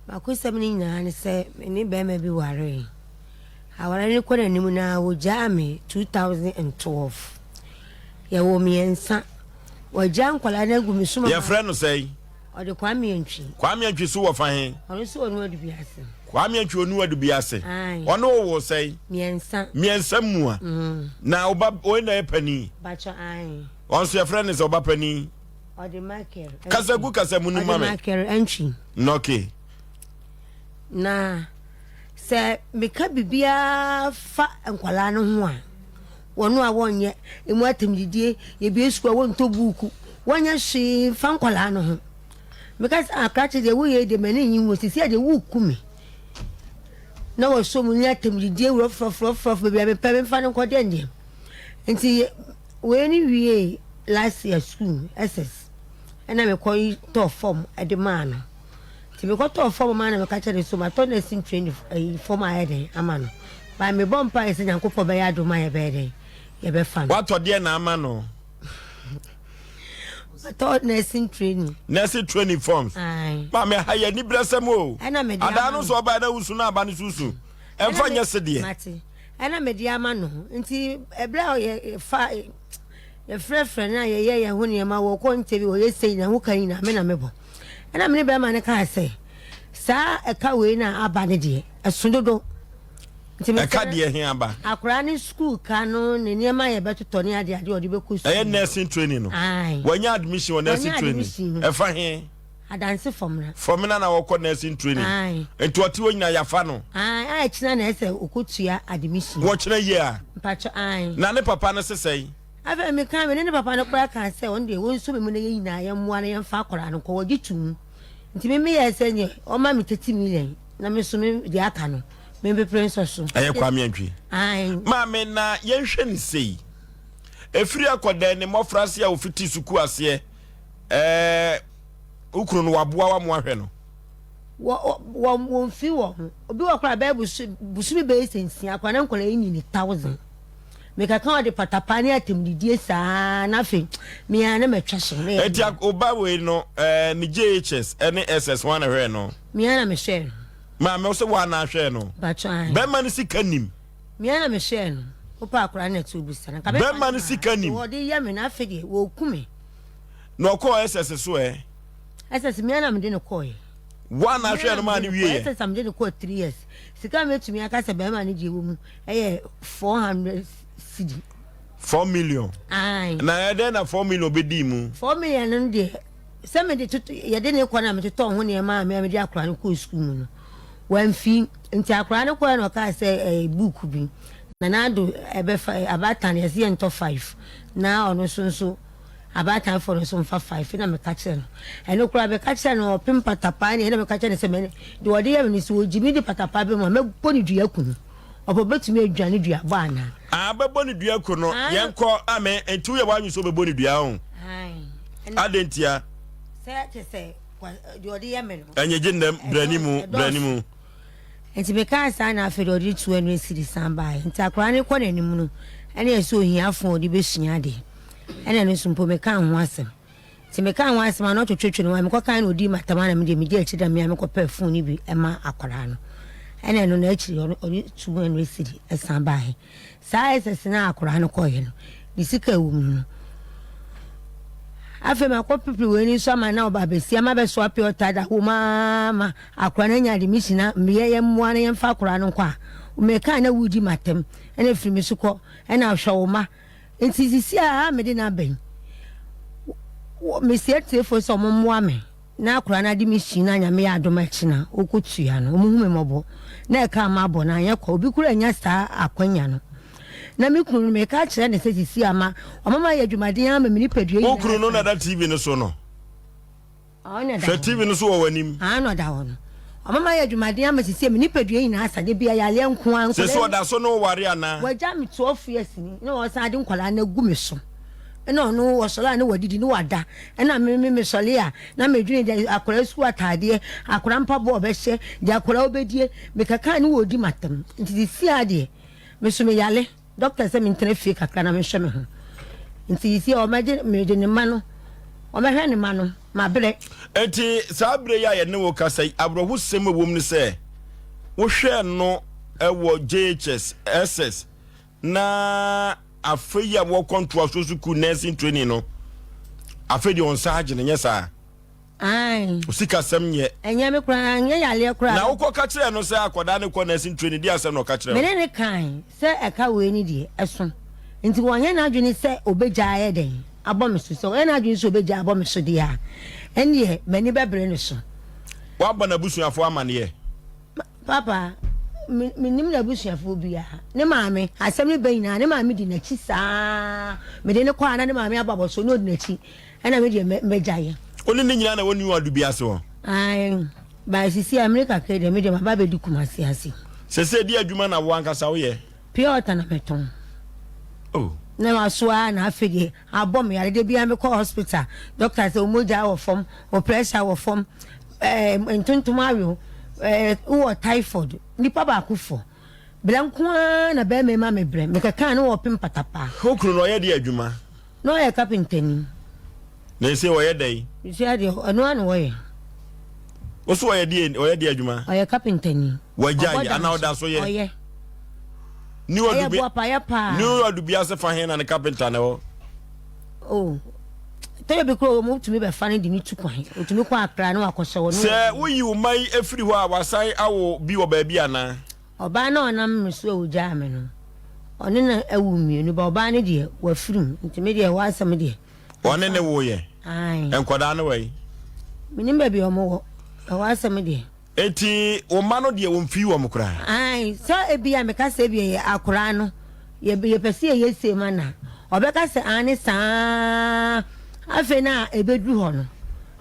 M'akosɛm no nyinaa ne sɛ me ne barima bi waree. Aware no kɔ n'anim no ara, wɔgyaa me 2012. Yɛwɔ mmiɛnsa. Wɔagya nkwadaa no agu me so ma. Yɛfrɛ no sɛn? Ɔde Kwame Antwi. Kwame Antwi so wɔ fa he? Ɔno nso wɔ Nuadu bi ase. Kwame Antwi wɔ Nuadu bi ase. Ɔne wo woo sɛn? Mmiɛnsa. Mmiɛnsa mua. Mm. Na ɔba wei na ɛyɛ panin? Bakyɛ ae. Ɔno nso yɛfrɛ no sɛ ɔba panin? Ɔde Michael. Kasa gu kasa mu no ma me. Ɔde Michael Antwi. Nɔke. Na sɛ meka biribiara fa nkwadaa no ho a, wɔn a wɔnyɛ emu atɛmdidie, yɛbue sukuu a wɔntɔ buuku, wɔnyɛ hwee mfa nkwadaa no ho. Meka sɛ akrakye deɛ woyɛ yi deɛ m'ani nnye ho, sisi a deɛ woreku me. Na wɔsɔ mu ne atɛmdidie rɔfrɔfrɔfrɔf baabi a mepɛ memfa no nkɔ deɛ deɛ. Nti wei ne wiee last year sukuu SS ɛna mekɔ tɔɔ fam de maa no. Nti mekɔtɔɔ fɔm maa no na meka kyerɛɛ no sɛ matɔ nursing training ayi fɔm ayɛ dɛn ama no. But mebɔ mpaeɛ sɛ Nyankopɔn bɛyɛ adom a yɛbɛyɛ dɛn yɛbɛfa no. Watɔ deɛ na ama no? Matɔ nursing training. Nursing training forms. Aye. Maame ha yɛ anibrɛsɛm o. Ɛna mede ama Adaa no no. nso ɔbaa na wusu na aba no susu. Ɛmfa nyɛ sedeɛ. Mate. Ɛna mede ama no. Nti ɛberɛ a yɛ fa yɛfrɛfrɛ no a yɛyɛ yɛn ho nneɛma wɔkɔ interview wɔyɛ sei na ho ka nyinaa me na mebɔ. Ɛnna me ne barima no kaa sɛ, Saa ɛka wei no a aba no deɛ, ɛso dodo. Nti mesrɛ Ɛka deɛ he aba? Akwadaa no sukuu ka no, ne nneɛma a yɛbɛtotɔ ne adeade a ɔde bɛkɔ sukuu. Ɛyɛ nursing training no? Ae. Wanya admission wɔ nursing Wanya training? admission no. Ɛfa he? Adanse Fɔmena. Fɔmena na wɔkɔ nursing training? Ae. Nti ɔte hɔ nyinaa yɛafa no? Ae, a ɛkyena na ɛsɛ ɔkɔtua admission. Wɔkyena yie a? Mpakyɛ, ae. Na ne papa no se sɛn? Afei mekaa me ne ne papa no koraa kaa sɛ ɔno deɛ wɔnso me mu na yɛn nyinaa yɛmmoa na yɛmfa akwadaa no nkɔ, wɔgye too mu. Nti me meyɛɛ sɛ neɛ ɔma me 30 million na me nso me deɛ aka no mempepere nsɔ so. Ɛyɛ Kwame Antwi. Ae. Maame, na yɛnhwɛ no sei. Ɛfiri akɔdɛn ne mmɔfraase a wɔfiti sukuu aseɛ, ɛɛ, wo kunu no waboa wo ama woahwɛ no? Wɔ, wɔ, wɔmfiri wɔn ho. Obi wɔ koraa bɛyɛ bosome bɛyɛ sɛ nsia koraa na nkwadaa yi nyini thousand. Mekaka ɔde patapaa ne atɛmdidie saa na afei me ara na matwa so. Na Eti oba wei no eh, ne JHS ne SS hwan na hwɛɛ no? Me ara na mehwɛɛ no. Maame wo sɛ woa na ahwɛɛ no? Mpakyɛ ahe. Bɛrima no sika nim. Me ara na mehwɛɛ no. Wopɛ akwadaa no na ɛte obisa no. Nka mɛfa Bɛrima no sika nim. Wɔde yɛ me na afei deɛ wɔku me. Na ɔkɔɔ SS so ɛ? SS me ara na mede no kɔɔɛ. Woa na ahwɛɛ no maa no wieɛ? SS a mede no kɔɔ 3 years. Sika a mɛtumi aka sɛ bɛrima no deɛ wɔ mu ɛyɛ 400 cedi. 4 million. Ae. Na ɛdɛn na 4 million bɛdii mu? 4 million no deɛ sɛ mede toto yɛde ne kɔ na metotɔ ho nneɛma a me a mede akwadaa no kɔɔ sukuu mu no wamfi nti akwadaa no kɔɛ na ɔkaa sɛ ɛyɛ book bi na n'ado ɛbɛfa abaatan yɛsɛ yɛntɔ five na ɔno nso nso abaatanfoɔ no nso mfa five na meka kyerɛ no ɛno koraa meka kyerɛ no ɔpem patapaa ne ɛna meka kyerɛ no sɛ mɛ deɛ ɔde yɛ me no sɛ ɔgye me di patapaa bɛ mu a mɛbɔ ne dua ku no ɔpɛ bɛtumi adwane dua bɔ anaa. Ah, bɛbɔ ne dua ku no. Yɛnkɔ ame nti woyɛ w'adwene sɛ wobɛbɔ ne dua ho? Adɛn ntia? Sɛ kyɛ sɛ deɛ ɔde yɛ me no. Ɛnyɛ gye nnam brani mu brani mu. Nti mekaa saa na afei deɛ ɔde 200 cedis san baeɛ. Nti akwadaa no kɔ n'anim no ɛna ɛsɛ ohiafoɔ a ɔde bɛsua adeɛ. Ɛna ɛno nso mpo mekaa ho asɛm. Nti mekaa ho asɛm a na ɔtwetwetwe ne ho a mekɔkae na ɔdii m'atam a na medeɛ medi akyiri na mea mekɔpɛɛ phone no bi ma akwadaa no. Ɛna ɛno no akyiri ɔno ɔde 200 cedi san baeɛ. Saa SS no a akwadaa no kɔeɛ no ne sika ɛwɔ mu no afei makɔ pepere wei no nso ama na ɔba abɛsi ama bɛsoa pure water da hɔ mu ara ma akwadaa no anya admission na meyɛ yɛn mmoa no yɛmfa akwadaa no nkɔ a mekaa na wodi m'atam ɛna firi me so kɔ ɛna hwɛ wo ma Nti sisi a mede no aba yi, mesi atiefoɔ sɛ ɔmo mmoa me na akwadaa no ade me sua na Nyame yɛ adom akyi na ɔkɔtua no, ɔmo hu me mmɔbɔ na ɛka a mabɔ no anyɛ kwa. Obi koraa nnya saa akwanya no. Na me kunu no meka akyerɛ no sɛ sisi a ma ɔma mayɛ adwumaden ama me nipadua Wo nyinaa kunu no na asɛe. ɛda TV no so no? Ɔno da Hwɛ hɔ TV no. no so wɔ w'anim. Aa na ɔda hɔ no. Ɔma mayɛ adwumaden ama sisi a me nipadua nyinaa asa, da biara yareɛ nko ara, Sɛ nkwadaa so yi. ɔda so ne wo ware anaa? Wagya me 12 years ni na ɔsan de nkwadaa no agu me so. Ɛna ɔno ɔsɔre a na wadidi na wada. Ɛna me me mesɔre a na medwene deɛ akwadaa sukuu ataadeɛ, akwadaa mpaboa a ɔbɛhyɛ, deɛ akwadaa ɔbɛdie. Mekaka ne wɔredi m'atɛm. Nti sisi a deɛ me so meyare. Doctor sɛ mentena fie kakra na menhwɛ me ho. Nti sisi a ɔmɛgye mede ne mma no. Ɔmɛhwɛ ne ma no, mabrɛ. Enti saa berɛ yi a yɛne wo kasa yi, awerɛhosɛm a ɛwɔ mu ne sɛ, wohwɛɛ no wɔ JHS, SS, na afei a wɔkɔ ntoasoɔ sukuu nursing training no, afei deɛ ɔnsa agye no, nyɛ saa? Ae. Osikasɛm nyɛ. Ɛnyɛ me koraa, ɛnyɛ yareɛ koraa. Na wokɔ ka kyerɛɛ no sɛ akwadaa no kɔ nursing training, deɛ asɛm na ɔka kyerɛɛ wo? Me ne no kae sɛ ɛka wei no deɛ, ɛso. Nti wanyɛ n'adwene sɛ ɔbɛgyae ayɛ dɛn abɔ me so. Sɛ ɔyɛ n'adwene sɛ ɔbɛgyae abɔ me so deɛ a, ɛnneɛ m'ani bɛbere ne so. Woabɔ n'abusuafoɔ amaneɛ? Papa, me, mennim n'abusuafoɔ biara. Ne maame, asɛm no ba nyinaa, ne maame di n'akyi saa. Mede no kɔ a na ne maame abɔ abɔsoɔ na ɔdi n'akyi. Ɛna me deɛ mɛgyaeɛ. Wo ne ne nyinaa na ɛwɔ New Adu ase hɔ? Ae, by sisi a mmere kakra deɛ me deɛ maba abɛdi Kumasi ase. Sese deɛ adwuma na wo ankasa woyɛ? Pure water na metɔn. Oh. Na maso ara na afei deɛ abɔ me yare da biara mekɔ hospital doctor sɛ wo mogya wɔ fam, wo pressure wɔ fam, ɛɛ ntontom awe wo, ɛɛ wowɔ typhoid, nipa baako fɔ. Brɛ nko ara na bɛrima yi ma me brɛ. Mekɛkaa no wɔpem patapaa. Wo kunu no ɔyɛ deɛ adwuma? Na ɔyɛ kapentani. Na ese ɔyɛ dɛn? Ese adeɛ ɛno ara na ɔyɛ. Wo so ɔyɛ deɛ ɔyɛ deɛ adwuma? Ɔyɛ kapentani. Wagyae anaa ɔda so yɛ? Ɔyɛ. New Ɛyɛ boapayɛ paa. New Adubiase fa he na ne kapenta na ɛwɔ? Oh. Tɛrɛ bi kura wɔn tumi bɛfa no de ne tu kwan. Otumi kɔ Accra na wakɔhyɛ wɔ. Sɛ woyi wo mma yi efiri hɔ a wasan awo bi wɔ baabi anaa? Ɔbaa no a ɔnam me so a ɔgyaa me no, ɔne no awu mmienu, but ɔbaa no deɛ, wafiri mu, nti me deɛ, ɛhɔ asɛm deɛ. Ɔne ne woeɛ? Ae. Nkwadaa no wɔ he? Menim baabi a wɔwɔ, ɛhɔ asɛm deɛ. Enti wo mma no deɛ, wɔmfii wɔn koraa? Ae, sɛ ebia meka sɛ ebia yɛ akoraa no, yɛ, yɛpɛ sɛ yɛyɛ sei ma no a, ɔbɛka sɛ aane saa ara, afei na ɛbɛduru hɔ no,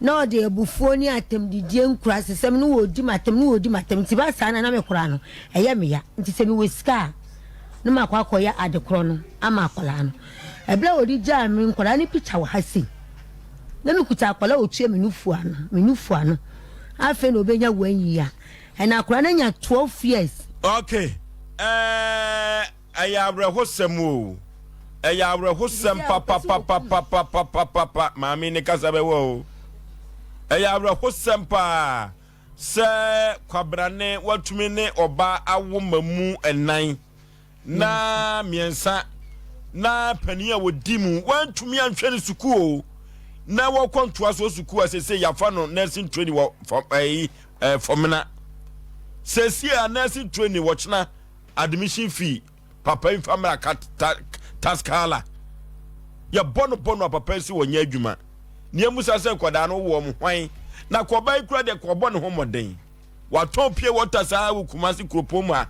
Na ɔde abufuo ne atɛmdidie nkurasesɛm ne wɔredi m'atɛm ne wɔredi m'atɛm nti ba saa na na me koraa no ɛyɛ me ya nti sɛ mewɔ sika a na makɔ akɔyɛ ade korɔ no ama akwadaa no ɛberɛ a wɔde gyaa me nkwadaa no pikya wɔ ha sei na mekuta akwadaa a ɔtua me nufu ano me nufu ano afei na ɔbɛnya one year ɛna akwadaa no anya 12 years. Okay ɛɛ. Ɛyɛ awerɛhosɛm oo. Ɛyɛ awerɛhosɛm papapapapapapapa. Maame ne kasa bɛwɔ o. Ɛyɛ awerɛhosɛm paa sɛ kwabrane watumi ne ɔba awo ma mu ɛnan na mmiɛnsa na panin a wɔdi mu wantumi anhwɛ ne sukuu o na wɔkɔ ntoasoɔ sukuu a sese yɛafa no nursing training wɔ fam ɛyi fɔmena sese a nursing training wɔkyena Admission fee papa yi nfa mmra ka ta taskala yɛbɔ no bɔ no a papa yi si wɔnyɛ adwuma nea musa sɛ nkwadaa no wɔ wɔn hwan na kɔba yi kura deɛ kɔbɔ ne ho mmɔden watɔn pie wɔta saa wɔ Kumasi kuropɔn mu ha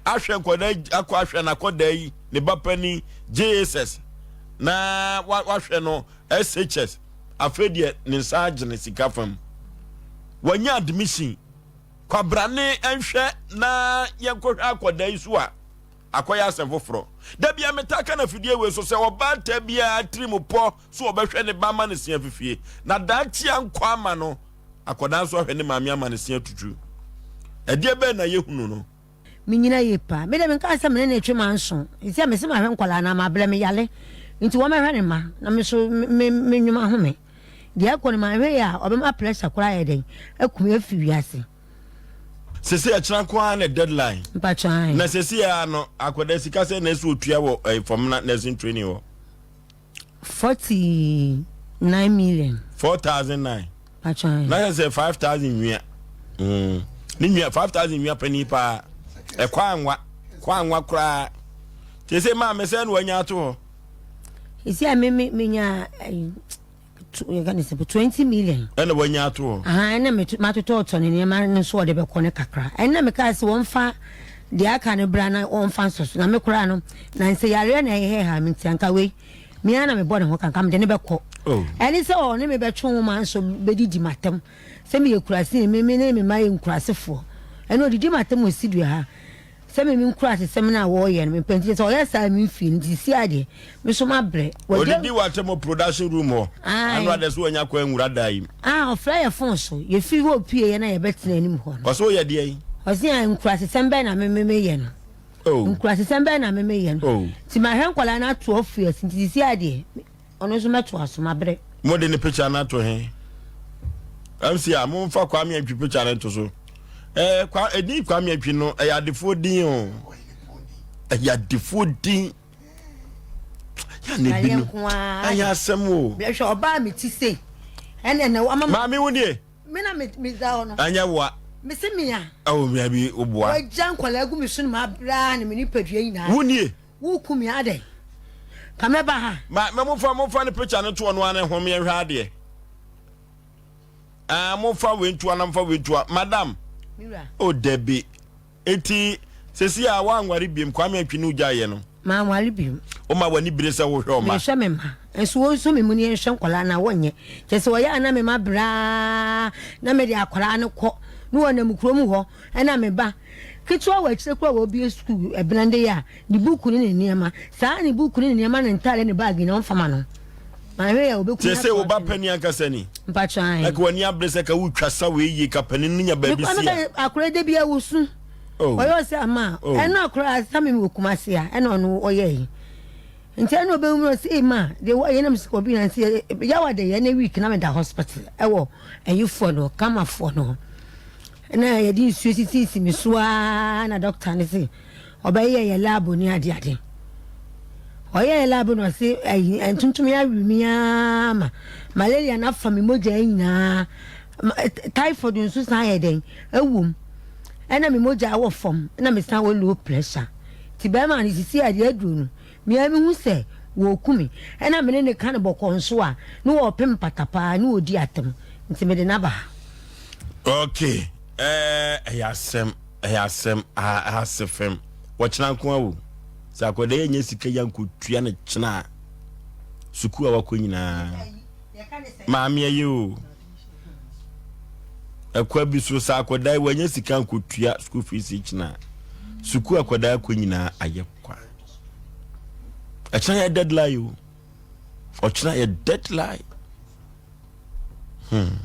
ahwɛ nkwadaa akɔ ahwɛ n'akɔdaa yi ne ba panin JSS na wahwɛ no SHS afei deɛ ne nsa agyene sika fam wanya admission Kwabrane nhwɛ na yɛnkɔhwɛ akwadaa yi so a, akɔyɛ asɛm foforɔ. Da bia metaa ka no afidie wei so sɛ ɔbaatan biara tirim pɔ so ɔbɛhwɛ ne ba ama ne se afifie na daakye ankɔ ama no, akwadaa nso ahwɛ ne maame ama ne se atutu. Ɛdeɛ bɛn na yɛhunu no? Menyina yie paa. Me deɛ menkaa sɛ mene no retwe manso. Seesei a mese mahwɛ nkwadaa no a mabrɛ meyare nti wɔmmɛhwɛ ne mma na me nso me me nnwuma home. Deɛ ɛkɔ no manhwɛ yie a ɔbɛma pressure koraa ayɛ dɛn aku me afiri wiase. Sese ɛkyena nko ara na deadline. Mpakyɛ ae. Na sese ara no akwadaa sika sɛ na ɛsɛ otua wɔ ɛɛ fam na nursing training hɔ. 49 million. 4009. Mpakyɛ ae. Na yɛ sɛ 5000 nwia. Mm. Ne nwia 5000 nwia panin paa. Ɛkɔ anwa. Kɔ anwa koraa. Te sɛ maame sɛ na wanya ato hɔ. Esi a me me menya yɛka ne sɛ 20 million. Ɛna wanya ato hɔ. Aha ɛna me matotɔɔtɔ ne nneɛma no nso ɔde bɛkɔ ne kakra. Ɛna mekaa sɛ wɔmfa deɛ aka no bra na wɔmfa nsɔ so na me koraa no na nsɛ yareɛ na ɛhɛhɛ ha me nti anka wei me ara na mebɔ ne ho kanka mede ne bɛkɔ. Oh. Ɛne sɛ ɔne me bɛtwe nwoma nso bɛdidi m'atam sɛ meyɛ kurase me me ne me mma yɛ nkurasefoɔ. Ɛna ɔdidi m'atam wɔ studio ha. Sɛ me me nkurasesɛm no a wɔreyɛ no mepɛ nti sɛ ɔyɛ saa a me mfie no nti sisi a deɛ me nso mabrɛ. Wɔdidi wɔ atɛmɔ production room hɔ. Ae. Ano adɛ so wanya kwan nwura da yi. Ah ɔfrɛ yɛ phone so yɛfiri hɔ pie yɛ na yɛbɛtena anim hɔ no. Ɔsɛ woyɛ deɛn? Ɔse ah nkurasesɛm bɛn na me me meyɛ no. Oh. Nkurasesɛm bɛn na me meyɛ no. Oh. Nti mahwɛ nkwadaa no ato afu ase nti sisi a deɛ ɔno nso mɛtoa so mabrɛ. Mode ne picture no ato he? MC a momfa Kwame Antwi picture no nto so. Eh, kwa, edin Kwame Antwi no ɛyɛ adefoɔ din o. Ɛyɛ adefoɔ din. Ya ne bi no. Ɛyɛ asɛm o. Hwɛ ɔbaa mi ti sei. Ɛnna na wama. Maame wo nie. Me na me me da hɔ no. Ɛnyɛ woa. Me se me a. Ɛwɔ mia bi wo boa. Wagya nkwadaa gu me so no ma abira ne me nipadua nyinaa. Wo nie. Wo ku me adɛn? Ka mɛba ha. Ma ma mofa mofa ne picture no to ɔno ara ne ho yɛnhwɛ adeɛ. Ah mofa wei ntoa na mofa wei ntoa. Madam. Mira. Oh dabi. Eti sesi a woanware biem Kwame Antwi ne wogyaeɛ no. Manware biom. Woma w'ani bere sɛ wohwɛ ɔma. Mehwɛ me mma. Nso wɔnsɔ me mu ne yɛnhwɛ nkwadaa no a wɔnyɛ. Kyerɛ sɛ wɔyɛ a na me mma brɛ ara na mede akwadaa no kɔ na wɔnam kurom hɔ ɛna me ba ketewa wɔ akyire koraa wɔbue sukuu ɛbenande yi a ne buku ne ne nneɛma saa ne buku ne ne nneɛma ne ntaade ne baagi na ɔmfa ma no mahwɛ yɛ wɔbɛku Kyerɛ sɛ wo ba panin ankasa ni. Mpakyɛ ae. Ɛka w'ani abere sɛ ka wotwa sa wei yie ka panin no nya baabi si a. Akora da bi awusu. Oh. Ɔyɛ ɔsɛ ama Oh. ɛno akora asa me wɔ Kumasi a ɛna ɔno ɔyɛ yi. Nti ɛna ɔbɛhu mi ɔsɛ ee ma deɛ wɔyɛ nam sɛ obi na nti yawa de yɛ ne week na meda hospital ɛwɔ ɛyifoɔ no kamafoɔ no na yɛde nsuo sisisi me so aa na doctor no se ɔbɛyɛ yɛ lab ne ade ade ɔyɛ yɛ lab no ɔse ɛyi ntontom yɛ awi mi aa ma malaria no afa me mogya nyinaa typhoid nso san yɛ dɛn ɛwom ɛna me mogya wɔ fam ɛna me san wɔ low pressure ti bɛrima no sisi adeɛ aduro no mea mehu sɛ wɔku me ɛna me ne ne ka no bɔkɔ nso a ne wɔpem patapaa ne wɔdi atem nti mede no aba ha. Okay, ɛyɛ asɛm, ɛyɛ asɛm, ase fam. Wɔkyena nko awo. Sɛ akwadaa yi anya sika yi ankotua no kyena a, sukuu a wakɔ nyinaa. Maame ɛyɛ o. Ɛkwa bi so sɛ akwadaa yi wanya sika ankotua sukuu fees kyena a, sukuu akwadaa akɔ nyinaa ayɛ kwa. Ɛkyena yɛ deadline o. Ɔkyena yɛ deadline. Hmm.